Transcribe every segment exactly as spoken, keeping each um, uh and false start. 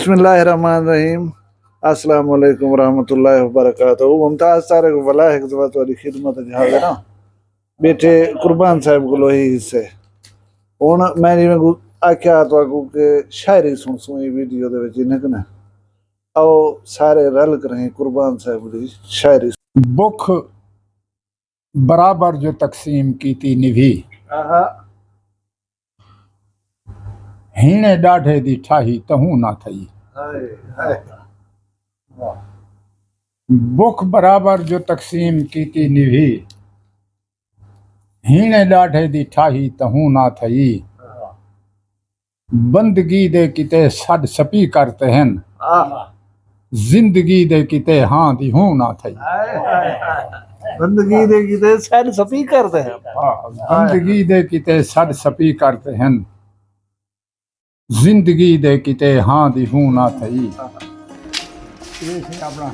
بسم اللہ الرحمن الرحیم۔ السلام علیکم ورحمۃ اللہ وبرکاتہ۔ ممتاز طارق ولا ہک دفعہ تہاݙی خدمت اچ حاضر ہاں۔ ٻیٹھے قربان صاحب کولوں ہی حصے۔ ہݨ میں جیویں کوں آکھیا تہاکوں کہ شاعری سݨسوں ایں ویڈیو دے وچ، انہیں کنے آؤ سارے رل کریں قربان صاحب دی شاعری۔ بکھ برابر جو تقسیم کیتی نبھی، آہا۔ ہیݨے ݙاڈھے دی ٹھاہی تہوں نہ تھئی۔ ہائے، ہائے۔ واہ۔ بکھ برابر جو تقسیم کیتی نبھی، ہیݨے ݙاڈھے دی ٹھاہی تہوں نہ تھئی۔ واہ۔ بندگی دے کیتے سݙ سپیکر تے ہن، آہ۔ زندگی دے کیتے ہاں دی ہوں نہ تھئی۔ ہائے، ہائے، ہائے۔ بندگی دے کیتے سݙ سپیکر تے ہن۔ ہاں، بندگی دے کیتے سݙ سپیکر تے ہن، زندگی دے کیتے ہاں دی ہوں نہ تھئی۔ اے سی اپݨا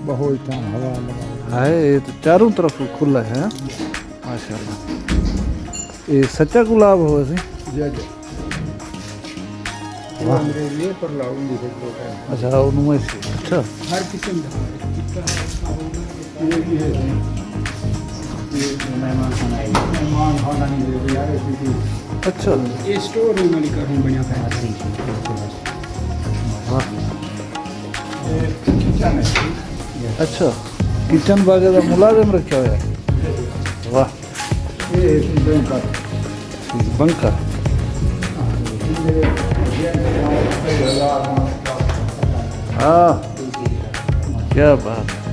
بہوئی تاں ہوا لگا۔ ہائے، اے تو چاروں طرف کھلا ہے۔ ماشاءاللہ۔ اے سچا گلاب ہوا سی؟ جی، جی۔ واہ۔ انگریزی ہے، پر لاؤ، انگریزی ہے، دو ٹائم۔ اچھا، انہوں میں سی۔ اچھا۔ ہر قسم دا۔ یہ بھی ہے۔ یہ مہمان خانہ ہے۔ مہمان خانہ نہیں ہے، یار، اسی کی۔ اچھا۔ یہ اسٹور روم والی کا روم بنیا تھا۔ واہ۔ یہ کچن ہے۔ اچھا، کچن باغ دا ملازم رکھا ہوا ہے۔ واہ۔ یہ بنکر۔ بنکر۔ ہاں، کیا بات ہے۔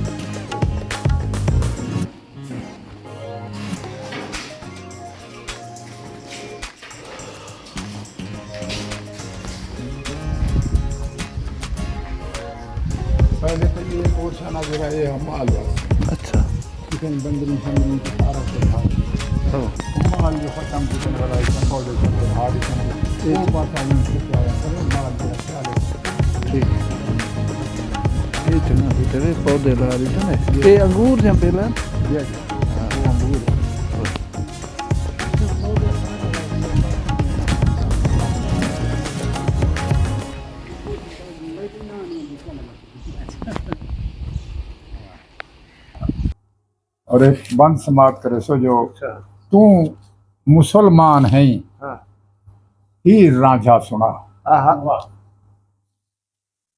پہلے تو یہ پورشن ہے، ذرا یہ حمال ہے۔ اچھا۔ چکن بندری شندری تو سارا کچھ ہے۔ ہاں۔ حمال جو ختم چکن والا ہے، پکوڑے شکوڑے ہاڑ ہی سمجھو۔ ٹھیک۔ وہ پاسا یوں سے کیا ہے، سر، مال جو ہے، کیا لے۔ ٹھیک۔ یہ چنا بھی تیرے پودے لا رہی تھے نا۔ یہ انگور جہاں پہ لا؟ جی، جی۔ ہاں۔ وہ انگور ہے۔ اور ایک بند سماعت کرے سو جو اچھا۔ توں مسلمان ہیں، ہاں۔ ہی رانجھا سنا۔ آہا۔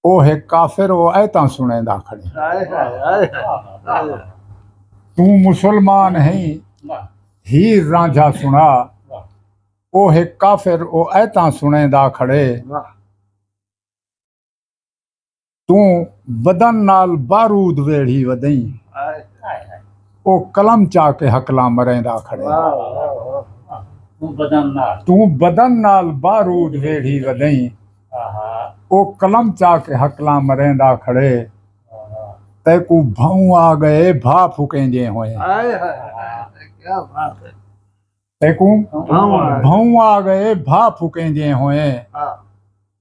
او ہک کافر، او ایتاں سݨیندا کھڑے۔ ہائے، ہائے، ہائے، ہائے۔ توں مسلمان ہیں، ہی رانجھا سݨا۔ او ہک کافر، او ایتاں سݨیندا کھڑے۔ واہ۔ توں بدن نال بارود ویڑھی ودئیں۔ ہائے۔ او قلم چا کے ہکلاں مریندا کھڑے۔ واہ، واہ، واہ۔ توں بدن نال۔ توں بدن نال بارود ویڑھی ودئیں۔ آہا۔ او قلم چا کے ہکلاں مریندا کھڑے۔ آہا۔ تیکوں بھئوں آ ڳئے، بھا پھکیندے ہوئے۔ ہائے، ہائے، ہائے، کیا بات ہے۔ تیکوں بھئوں آ ڳئے۔ بھئوں آ ڳئے، بھا پھکیندے ہوئے۔ ہاں۔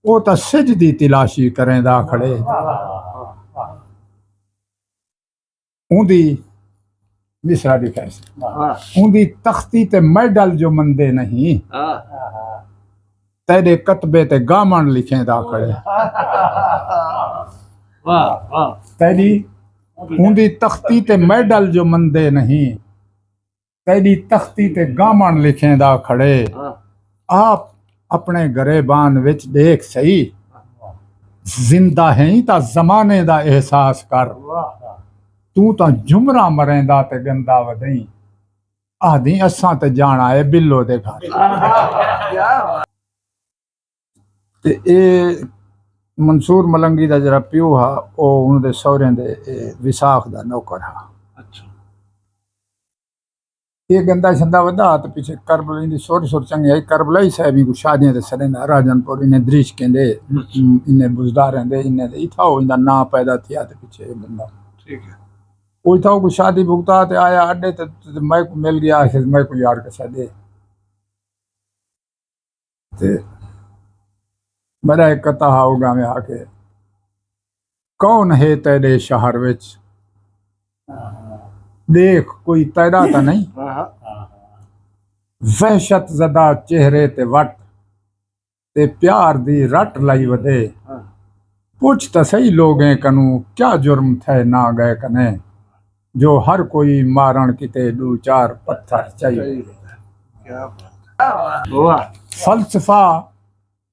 او تاں سجھ دی تلاشی کریندا کھڑے۔ واہ، واہ، واہ۔ اوندی مصرع دی فیصلہ۔ واہ۔ اوندی تختی تے میڈل جو مندے نہیں۔ ہاں۔ تیݙے کتبے تے گامݨ لکھیندا کھڑے۔ واہ، واہ۔ تیݙی، اوندی تختی تے میڈل جو مندے نہیں۔ تیݙی تختی تے گامݨ لکھیندا کھڑے۔ ہاں۔ آپ اپݨے گریبان وچ ݙیکھ سہی۔ زندہ ہیں تاں زمانے دا احساس کر۔ واہ۔ توں تاں جھمراں مریندا تے ڳندا ودئیں۔ آہدیں اساں تے جاݨا اے بلو دے گھر۔ کیا بات۔ تے اے منصور ملنگی دا جیڑھا پیو ہا، او انہاں دے سہریں دے، اے، وساخ دا نوکر ہا۔ اچھا۔ اے ڳندا شندا ودا ہا تے پچھے کربلا دی سر سر چنڳی ہئی۔ کربلائی صاحب کوں شادیاں تے سݙیندا، راجن پور انہیں دریچ کیندے، اچھا۔ انہیں بزداریں دے، انہیں دے اتھاں او ایندا ناں پیدا تھیا تے پچھے اے بندہ۔ ٹھیک ہے۔ او اتھاں کوں شادی بھگتا تے آیا اݙے تے، تے میکوں مل ڳیا، آکھے میکوں یار کسا ݙے۔ تے میݙا ہک قطعہ ہا، او ڳاویں ہا کہ کون ہے تیݙے شہر وچ؟ ݙیکھ کوئی تیݙا تاں نہیں؟ وحشت زدہ چہرے تے وٹ، تے پیار دی رٹ لائی ودے۔ پچھ تاں سہی لوگیں کنوں کیا جرم تھئے نہ ڳئے کنے، جو ہر کوئی مارݨ کیتے ݙو چار پتھر چائی ودے۔ فلسفہ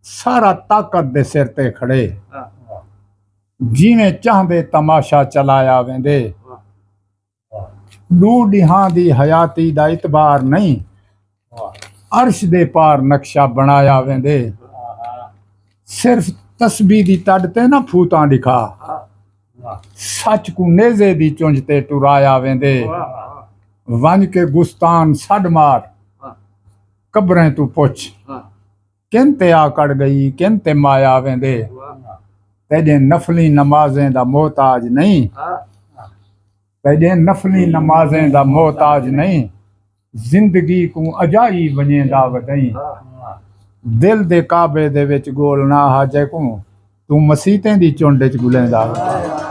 سارا طاقت دے سر تے کھڑے، جیویں چاہندے تماشا چلایا ویندے۔ ݙو ݙینہاں دی حیاتی دا اعتبار نئیں، عرش دے پار نقشہ بݨایا ویندے۔ صرف تسبیح دی تݙ تے نہ پھوتاں ݙکھا، سچ کوں نیزے دی چنج تے ٹرایا ویندے۔ ونڄ کے گستان سݙ مار، قبریں توں پچھ، کن تے آکڑ ڳئی، کن تے مایا ویندے۔ تیݙیں نفلی نمازیں دا محتاج نئیں، تیݙیں نفلی نمازیں دا محتاج نئیں، زندگی کوں اجائی ونڄیندا ودئیں۔ دل دے کعبے دے وچ ڳول نہ ہا جیکوں توں مسیتیں دی چنڈ وچ ڳلیندا ودئیں۔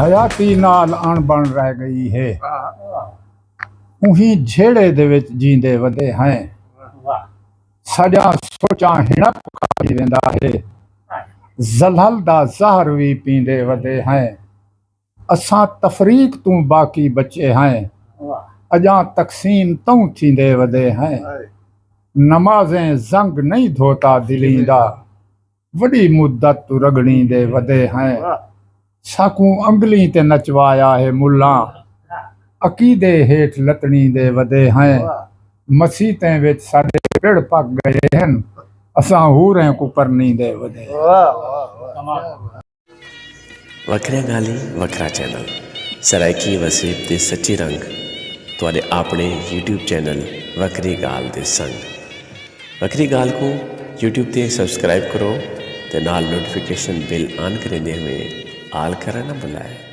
حیاتی نال اݨ بݨ رہ ڳئی ہے۔ اہیں جھیڑے دے وچ جیندے ودے ہیں۔ ساݙیاں سوچاں ہݨپ کھائی ویندا ہے۔ زلہل دا زہر وی پیندے ودے ہیں۔ اساں تفریق توں باقی بچے ہیں۔ اڄاں تقسیم توں تھیندے ودے ہیں۔ نمازیں زنگ نئیں دھوتا دلیں دا۔ وݙی مدت توں رڳڑیں دے ودے ہیں۔ ساکوں انگلیں تے نچوایا ہے ملاں، عقیدے ہیٹھ لتڑیں دے ودے ہیں۔ مسیتیں وچ ساݙے پڑ پک ڳئے ہن، اساں حوریں کوں پرنیں دے ودے ہیں۔ وکھریاں ڳالھیں، وکھرا چینل، سرائیکی وسیب دے سچے رنگ، تہاݙے آپݨے یوٹیوب چینل وکھری ڳالھ دے سنگ۔ وکھری ڳالھ کوں یوٹیوب تے سبسکرائب کرو تے نال نوٹیفیکیشن بیل آن کریندے ہوئیں آل کرݨ نہ بھلائے۔